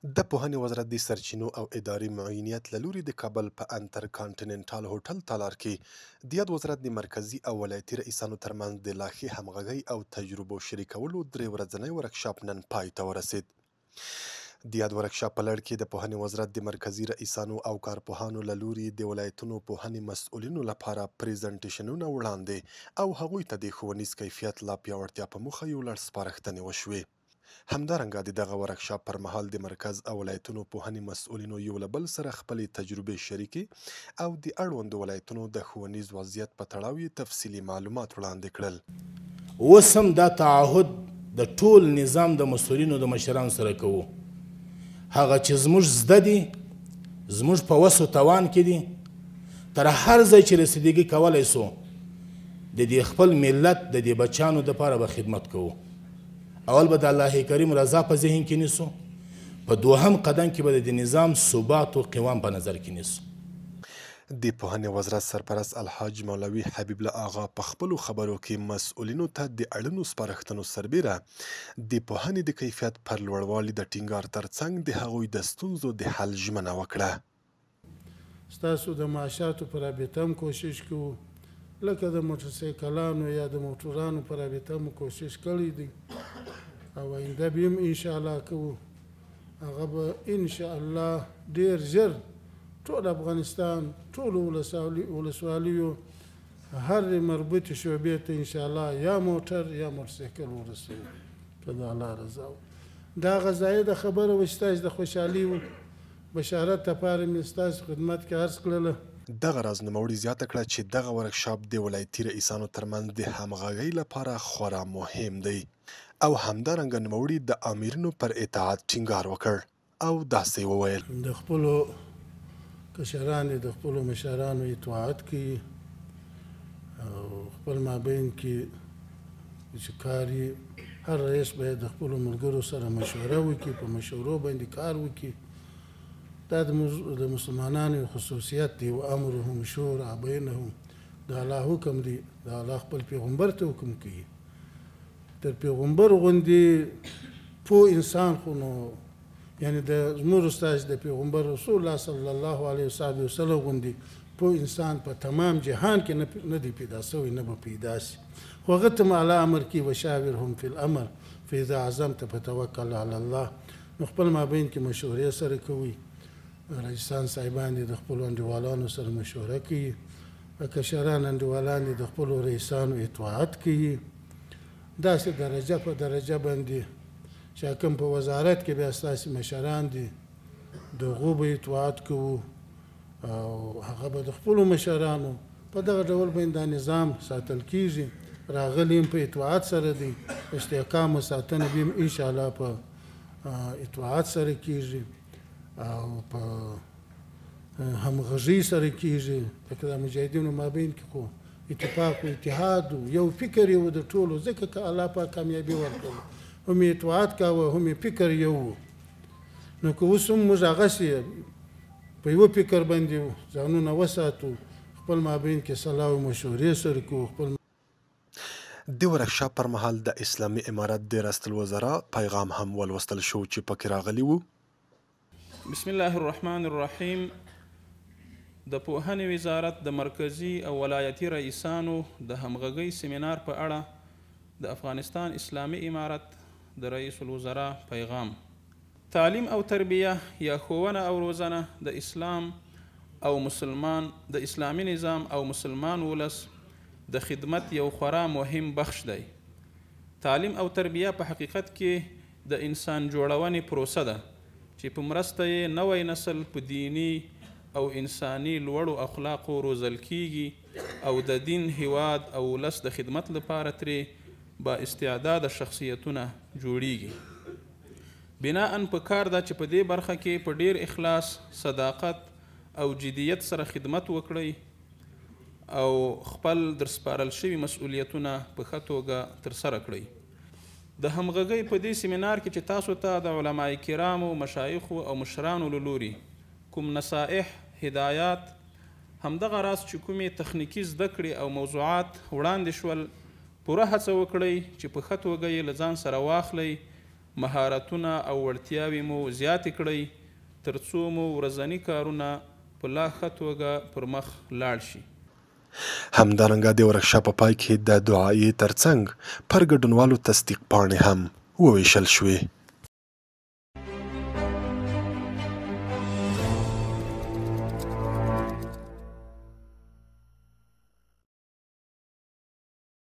د پوهنې وزارت د سرچینو او اداري معینیت له لوري د کابل په انترکانټیننټال هوټل تالار کې د یاد وزارت د مرکزي او ولایتي رئیسانو ترمنځ د لا ښې همغږۍ او تجربو شریکولو درې ورځنی ورکشاپ نن پای ته ورسېد. د یاد ورکشاپ په لړ کې د پوهنې وزارت د مرکزي رئیسانو او کارپوهانو له لوري د ولایتونو پوهنې مسؤلینو لپاره پریزنټیشنونه وړاندې او هغوی ته د ښوونیز کیفیت لا پیاوړتیا په موخه یو لړ سپارښتنې وشوې. همدارنګه د دغه ورکشاپ پر مهال د مرکز او ولایتونو پوهنې مسؤلینو یو له بل سره خپلې تجربې شریکې او د اړوندو ولایتونو د ښوونیز وضعیت په تړاو یې تفصیلي معلومات وړاندې کړل. اوس هم دا تعهد د ټول نظام د مسؤلینو د مشرانو سره کوو، هغه چې زموږ زده دي، زموږ په وس و توان کې دي، تر هر ځای چې رسیدګي کولی سو د دې خپل ملت د دې بچانو دپاره به خدمت کوو. اول به د الله کریم رضا په ذهن کې نیسو، په دوهم قدم کې به د نظام ثبات و قوام په نظر کې نیسو. د پوهنې وزارت سرپرست الحاج مولوي حبیب الله آغا په خپلو خبرو کې مسؤلینو ته د اړینو سپارښتنو سربېره د پوهنې د کیفیت پر لوړوالي د ټینګار ترڅنګ د هغوی د ستونزو د حل ژمنه وکړه. ستاسو د معاشاتو په رابطه هم کوشش کوو، لکه د موټرسایکلانو یا د موټرانو په رابطه مو کوشش کړی دی او آینده به هم انشاءالله کوو. هغه به انشاءالله ډېر ژر ټول افغانستان، ټولو ولسوالیو، هر مربوطې شعبې ته انشاءالله یا موټر یا موټرسایکل ورسوو که د الله رضا و. دا غذایي د خبره وه چې ستاسو د خوشحالي و بشارت لپاره مې ستاسو خدمت کې عرض کړله. دغه راز نوموړي زیاته کړه چې دغه ورکشاپ د ولایتي رئیسانو ترمنځ د همغږۍ لپاره خورا مهم دی او همدارنګه نوموړي د آمرینو پر اطاعت ټینګار وکړ او داسې وویل. د خپلو کشرانو د خپلو مشرانو اطاعت کوي او خپل مابین کې چې کار یې هر رئیس باید د خپلو ملګرو سره مشوره وکړي، په مشورو باندې کار وکړي. دا د مسلمانانو یو خصوصیت دی. و امرهم شورا بینهم، د الله حکم دی، د الله خپل پیغمبر ته حکم کوي. تر پیغمبر غوندې پوه انسان خو نو یعنی د زموږ استاد د پیغمبر رسول الله صلی الله علیه وسلم غوندې پوه انسان په تمام جهان کې نه دی پیدا شوی، نه به پیدا شي. خو هغه ته الله امر کوي، وشاورهم فی الامر فاذا عزمت فتوکل علی الله. نو خپل مابین کې مشورې سره کوي، رئیسان صاحبان دې د خپلو انډیوالانو سره مشوره کوي، کشران انډیوالان دې د خپلو رئیسانو اطاعت کوي. داسې درجه په درجه باندې چې کوم په وزارت کې بیا ستاسې مشران دي د هغو به اطاعت کوو او هغه به د خپلو مشرانو په دغه ډول باندې دا نظام ساتل کېږي. راغلي هم په اطاعت سره دی، استحکام او ساتنه به هم انشاءالله په اطاعت سره کېږي او په همغږۍ سره کېږي. لکه د مجاهدینو مابین کې خو اتفاق و اتحاد و یو فکر یې و د ټولو، ځکه که الله پاک کامیابي ورکړه هم یې اطاعت کاوه هم یې فکر یو و. نو که اوس هم موږ هغسې په یوه فکر باندې ځانونه وساتو، خپل مابین کې سلا او مشورې سره کوو، خپل د ورکشاپ پر مهال د اسلامي امارت د رئیس الوزرا پیغام هم ولوستل شو چې پکې راغلي وو: بسم الله الرحمن الرحیم. د پوهنې وزارت د مرکزي او ولایتي رئیسانو د همغږۍ سیمینار په اړه د افغانستان اسلامي امارت د رئیس الوزرا پیغام. تعلیم او تربیه یا ښوونه او روزنه د اسلام او مسلمان د اسلامي نظام او مسلمان ولس د خدمت یو خورا مهم بخش دی. تعلیم او تربیه په حقیقت کې د انسان جوړونې پروسه ده چې په مرسته یې نوی نسل په دیني او انساني لوړو اخلاقو روزل کیږي او د دین، هیواد او ولس د خدمت لپاره ترې با استعداده شخصیتونه جوړیږي. بناءً په کار ده چې په دې برخه کې په ډیر اخلاص، صداقت او جدیت سره خدمت وکړئ او خپل درسپارل شوي مسؤلیتونه په ښه توګه ترسره کړئ. د همغږۍ په دې سیمینار کې چې تاسو ته د علماء کرامو، مشایخو او مشرانو له لوري کوم نصائح، هدایات، همدغه راز چې کومې تخنیکي زده کړې او موضوعات وړاندې شول، پوره هڅه وکړئ چې په ښه توګه یې له ځان سره واخلئ مهارتونه او وړتیاوې مو زیاتې کړئ تر څو مو ورځني کارونه په لا ښه توګه پر مخ لاړ شي. همدارنګه د ورکشاپ په پای کې د دعایې ترڅنګ پر ګډونوالو تصدیق پاڼې هم وویشل شوې.